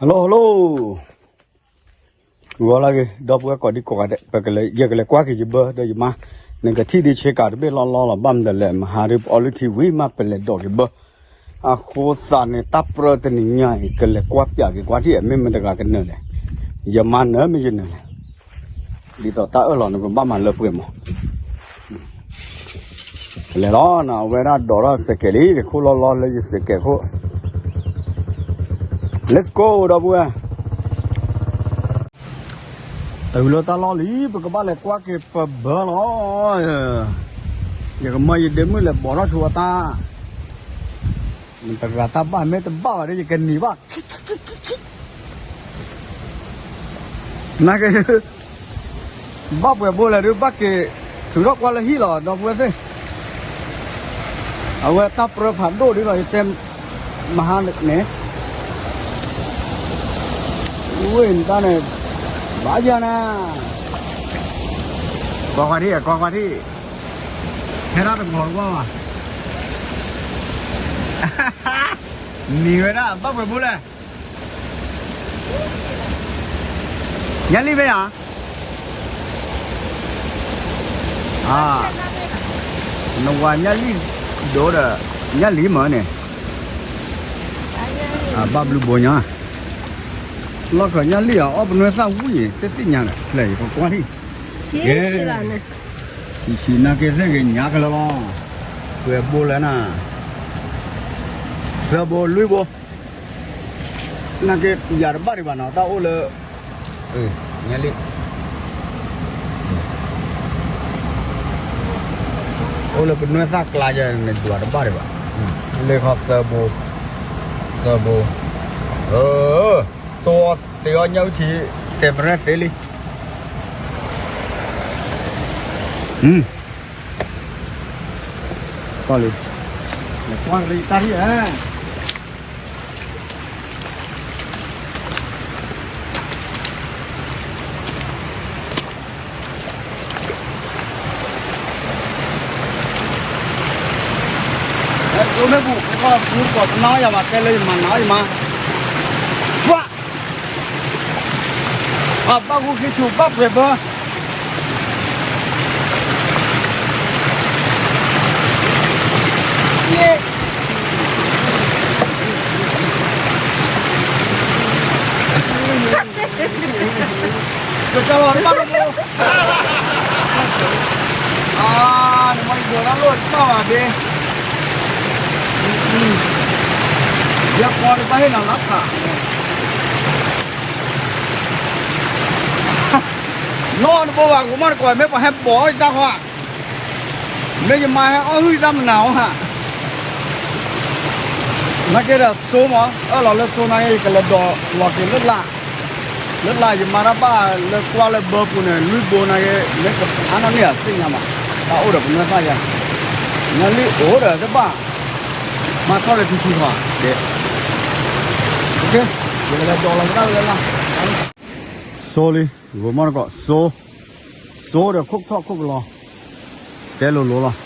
Hello hello, ဂီၤလၢအဂ့ၤ ဒီပုၢ်ဝဲၢ်ကိးဒံကိးဂၤဒဲး, ပကလဲၤ ယကလဲၤကွၢ်က့ၤယဘၢဒီးယမါ, နကထံၣ်ဒ်ဆ့ကၤတဘ့ၣ်လီၢ်လီၢ်လီၤ, ဘၣ်မနုၤလဲၣ် မဟါဒ်ပအီလုၢ်ထံဝံၤမး ပလဲၤဒိးက့ၤဘၢ, အဃိသတးန့ၣ် တၢ်ပြၢတနံၤညါအံၤ ကလဲၤကွၢ်ပၠးက့ၤကွၢ်ထံၣ် မ့ၢ်မတၤတဂၤကနၢၤလဲၣ်, ယမါနၢၤမ့ၢ်ယနၢၤလဲၣ်, ဒ်သိးတၢ်အၢၣ်လီၤန့ၣ် ပဘၣ်မၤလၢပှဲၤမး ကလဲၤလီၤနီၤ, အဝဲဒၣ်ဒိးထီၣ်စဲးကဲးလံ တခိၣ်လီၢ်လီၢ်လၢယစဲးကဲးခိၣ်, Let's go ဒီပုၢ်ဝဲၢ်, တုၤလၢတၢ်လီၢ်လံ ပကဘၣ်လဲၤကွၢ်က့ၤပဘၢလီၤ, ယကမၢယဒ့မုၣ်လဲၤဘိးထီၣ်ဆိအတၢ်, မတၤတဂၤတၢ်ဘၣ်မ့ၢ်တဘၣ်ဘၣ်ဒီး ယကနံၤဘၣ် နာ်က့ ဘၣ်ပှဲၤဘိလဲၣ်ဒုး ဘၣ်က့ၤထုးထီၣ်ကွၢ်လၢဟံၣ်လီၤ ဒီပုၢ်ဝဲၢ်သ့ၣ်, အဝဲတၢ်ပြၢဖးဒိၣ်ဒ်သိးယတဲမဟါန့ၣ်, ဝ့ၢ်နတၢ်န့ၣ် ဘၣ်ယၤနၤ, ကွၢ်ကွၢ်ထံၣ် ကွၢ်ကွၢ်ထံၣ်, ဟဲဒၣ်တဂီၤတဂီၤဘၣ်, နံၤဝဲဒၣ် ဘၣ်ပှဲၤဘိလဲၣ် ညၣ်လံၣ်မ့ၢ်ဧါ, နဝၤညၣ်လံၣ်ဒိၣ်ဒီး ညၣ်လံၣ်မၢန့ၣ်, ဘၣ်ဘျုးဘိညါ, လီၢ်ခၢၣ်ညၣ်လံၣ်အီၣ်ပနွဲၣ်သၣ်ဝံၣ် တသ့ၣ်ညါဒီး ဖျဲၣ်ယကကွၢ်ထံၣ်, ကဲ, ယနာ်က့သ့ၣ်ဂ့ၤညါကလၢလီၤ, ပှဲၤဘိလဲၣ်နၤ, သၢဘိလွံၢ်ဘိ နာ်က့ ယၤတဘၣ်ဒံးဘၣ်နီၤ တၢ်အိၣ်လၢ, ညၣ်လံၣ်, အိၣ်လၢပနွဲၣ်သၣ်ကျါယဲန့ၣ် ဒွးတဘၣ်ဒံးဘၣ်, လၢခီသၢဘိ, သၢဘိ, တိၢ်အီၣ်သ့အီၣ်ညၣ်အုၣ်ထံ တဲပရဲၣ်သ့လံ, ကီၢ်လံ, ကွၢ်ရံတၢ်ထံၣ်ဧါ ဒိမ့ၢ်ပူၤ ကီၢ်ပူၤကီၢ်တနာ်ယၤဘၣ် တဲလၢယမၤနၤယမၤ, ဘၣ်, အဘၣ်ဂူခံထူဘၣ်ပှဲၤဘၢ ကကလီၤတဘၣ်လီၤဘိ, နမ့ၢ်ယိၤတၢ်လိၣ်တဘၣ်ဘၣ်ဘ့, ယပီတဘၣ်ဟ့ၣ်နၤလီၤခါ, နီၢ်တဘိဘၣ် ကမီၢ်တကိး မ့ၢ်ပှၤဟဲဘီၣ်အီၣ်ယတၢ်ဃီဧါ, မ့ၢ်ယမါဟဲအီၣ်ဟုၣ်ယတၢ်မနုၤဧါ, နာ်က့ဒီးစိမး အၢၣ်လီၤလၢစိနာ်က့ ယကလဲၤဒိးလီၤက့ၤလၢလာ်, လၢလာ်ယမါတၢ်ဘၣ်လၢကွၢ်လၢဘၢပူၤန့ၣ် လွံၢ်ဘိနာ်က့ မ့ၢ်ကဖးနီၣ်န့ၢ်အသ့ၣ်ညါဘၣ်, တၢ်အိၣ်ဒီးပနွဲၣ်သၣ်ယါ, ညၣ်လံၣ်အိၣ်ဒီးတဘၣ်, မၤထီၣ်လၢထံထံထီၣ်ဒဲး, ယကလဲၤဒိးလီၤကဒါလၢလာ်, စိလံ, ဂိၤမီၢ်တကိး စိ စိဒီးခိၣ်ထီၣ်ခိၣ်ကလီၤ, တဲလိၤလိၤလီၤ,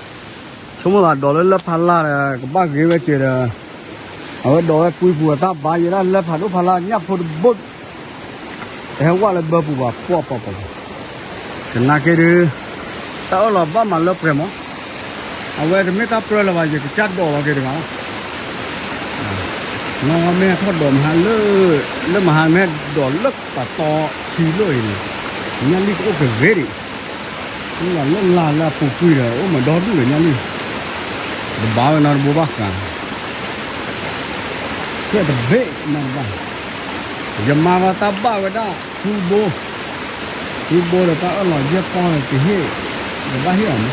ဆိကမိၣ်သးဒိးလၢလၢဖးလၢ်ဒီး ကဘၣ်ဂ့ၤဝဲက့ၤဒီး, အဝဲဒိးဝဲကွံပူၤအတၢ်ဘါယဲဒၣ်လၢဖးဒိၣ်ဖးလၢ်ညၣ်ဖိတဘိ, တဟဲဝဲလၢဘၢပူၤဘၣ် ပှီၢ်ပှီၢ်ပှီၢ်, ကနာ်က့ဒုး, တၢ်အၢၣ်လီၤဘၣ်မၤလၢပှဲၤမး, အဝဲတမ့ၢ်တၢ်ပြၢလၢၤဘၣ် ယကစၢ်ဒိးလီၤက့ၤတဂၤလီၤ နီၢ်မ့ၢ်ထီၣ်ဒိးမဟါလၢ, လၢမဟါမ့ၢ်ဒိးလၢပှၤတီထံလိၣ်အံၤန့ၣ်, ညၣ်လံၣ်ကအိၣ်ကဂ့ၤဒံး, လၢလၢလၢအပူၤကွံာ်ဒီး အိၣ်မၤဒီဒူၣ်ဒီးညၣ်လံၣ်, တဘၣ်ဝဲနီတဘိဘၣ်ဃး, ဖျဲၣ်တဘ့ၣ်နီတဘၣ်, ယမါဘၣ်တၢ်ဘၣ်ဝဲဒၣ် ထူဘိ, ထူဘိဒီးတၢ်အၢၣ်လီၤယဲၢ်ပီၢ်ဒီးကဟ့ၣ်, ကဘၣ်ဟ့ၣ်အီၤမး,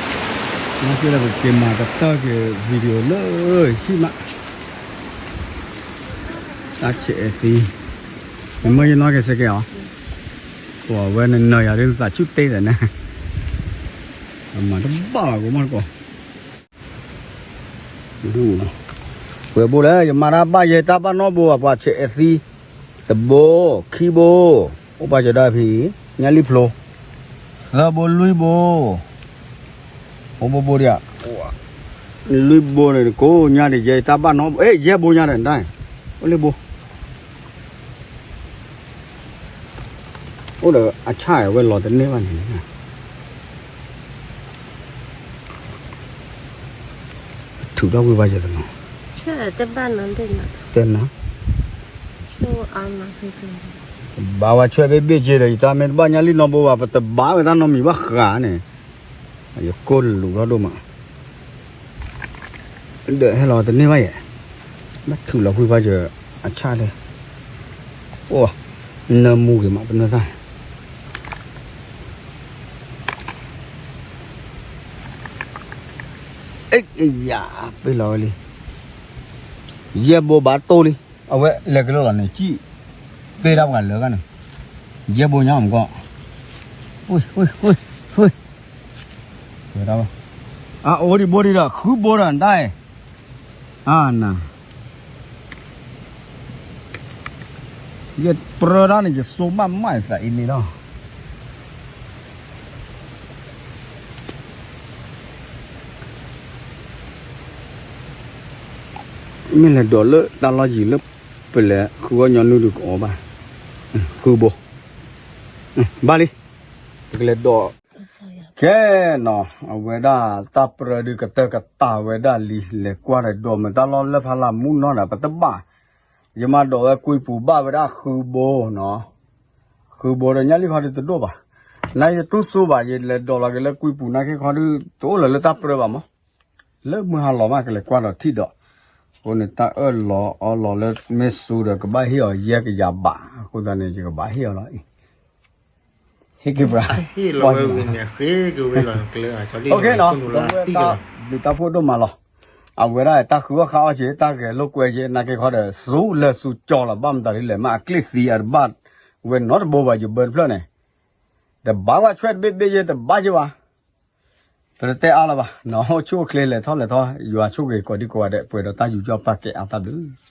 နာ်က့ဒီးပက့ၤမၤကတၢၢ်က့ၤ video လၢဟံၣ်မး တၢ်ဆဲးအဲၣ်သံ, နမ့ၢ်ယနီၢ်က့ၤစ့ၢ်ကီးအီၤ, ပှၤဝဲနနၢၤယၤဒ်နသးဆူၣ်တ့ၢ်ဒီးန့ၣ်, မၤတဘၣ်ဘၣ်ကမီၢ်တကိး, ပှဲၤဘိလၢ ယမၤတၢ်ဘၣ်ယဲတၢ်ဘၣ်နီတဘိဘၣ် ပှၤဆဲးအဲၣ်သံ, တဘိ, ခံဘိ, အိၣ်ပှၤစၢၤဒၣ်ဖံ, ညၣ်လံၣ်ဖျိ, သၢဘိလွံၢ်ဘိ, အိၣ်ဘိဘိဒံးဧါ, လွံၢ်ဘိန့ၣ် ကိးညါဒံးယဲတၢ်ဘၣ်နီတဘိ, အဲ ယဲၢ်ဘိညါဒီး တၢ်, အိၣ်လၢဘိ အိၣ်ဒီးအဆၣ်ဝဲလီၤတန့ၢ်ဘၣ်န့ၣ်, ထုးထီၣ်ကွံာ်ဘၣ်ယတနီၤ, တဲနၤ, ဘါဝဲဆွဲၣ်ဘ့ၣ်ဘ့ၣ်က့ဒီး ယတၢ်မ့ၢ်တဘၣ်ညါလံနီတဘိဘၣ် ပတဘါဝဲတၢ်နီတမံၤဘၣ်ဃးန့ၣ်, ယကိၢ်လူၤထီၣ်ဒိၣ်မး ဒီးဟဲလီၤတန့ၢ်ဘၣ်ယဲ, ဘၣ်ထုးလီၤကွံာ်ဘၣ်ယအဆၣ်လၢ, အိၣ်, နၢမူဂ့ၤမး ပနၢ်သၣ်, အ့ၣ်, ယၤ, ပ့ၢ်လီၤဝဲလံ, ယဲၢ်ဘိဘၣ်တိၢ်လံ, အဝဲလဲၤကလၢလီၤန့ၣ် ကံၣ်, ပ့ၢ်ဒၣ်ပှၤလၢာ်ဂၤန့ၣ်, ယဲၢ်ဘိညါမကီၢ်, ဝဲ, အအိၣ်ဒံးဘိဒံးဒီး ဃုဘိဒီးဒၣ်အံၤ, အနၤ ယပြၢဒၣ်န့ၣ် ယစိမၣ်မၣ်သးအံၤန့ၣ်လီၤ, မ့ၢ်လဲၤဒိးလၢတၢ်လီၢ်ယံၤလၢပလဲၤဃုအီၣ်ညီနုၢ်ဒုးကအီၣ်ဘၣ်, ဃုဘိ, ဘၣ်လံ, ပကလဲၤဒိး ကဲနီၤ, အဝဲဒၣ်တၢ်ပြၢဒုးကတၢၢ်ကတၢၢ်ဝဲဒၣ်လံ, လဲၤကွၢ်ဒီးဒိးမတၢ်လီၢ်လၢဖးလၢ်မူနီၢ်ဒီး ပတဘၣ်, ယမၤဒိးဝဲကွံာ်ပူၤဘၣ်ဝဲဒၣ်ဃုဘိနီၤ, ဃုဘိဒီးညၣ်လံၢ်ခီဒုးတဒိၣ်ဘၣ်, နယတူၢ်စူဘၣ် ယလဲၤဒိးလီၤက့ၤလၢကွံာ်ပူၤနာ်က့ခီဒုး တအိၣ်လၢၤလၢတၢ်ပြၢဘၣ်မး, လၢမုၢ်ဟါလီၤမးကလဲၤကွၢ်ဒီးထံၣ်ဒီး, အဃိန့ၣ်တၢ်အၢၣ်လီၤအီလီၤလၢမ့ၢ်စူဒီးကဘၣ်ဟ့ၣ်အီၤယဲၢ်ကယၤဘး, အဃိသတးန့ၣ် ယကဘၣ်ဟ့ၣ်အီၤလီၤအံၤ ဟ့ၣ်က့ၤပှၤ, အဝဲတၢ်ဘျုးတၢ်ဖှိၣ်ဒိၣ်မးလီၤ, အဝဲဒၣ်တၢ်ဃုအီၣ်ဃါအီၣ်က့ၤ တၢ်ဂဲၤလိာ်ကွဲက့ၤ နာ်က့ခီဒီး စူလၢစူကၠီလီၤ ဘၣ်မတၤဒ်လဲၣ် မ့ၢ်အကျ့ၣ်သံအတဘၣ်ဝဲနီတဘိဘၣ် ယဘၢတဖျၢၣ်န့ၣ်, တဘၣ်ဝဲဆွဲၣ်တဘ့ၣ်ဘ့ၣ်ယဲ တဘၣ်ယဲဘၣ်, ပတတဲအါလၢၤဘၣ်, နအိၣ်ဆူၣ်အိၣ်ချ့လဲၤထီၣ်လဲၤထီၣ် ယွၤဆိၣ်ဂ့ၤကိးဒံကိးဂၤဒဲး ပှဲၤဒီးတၢ်ယူးယီၣ်ပာ်ကဲအါတၢ်ဘျုး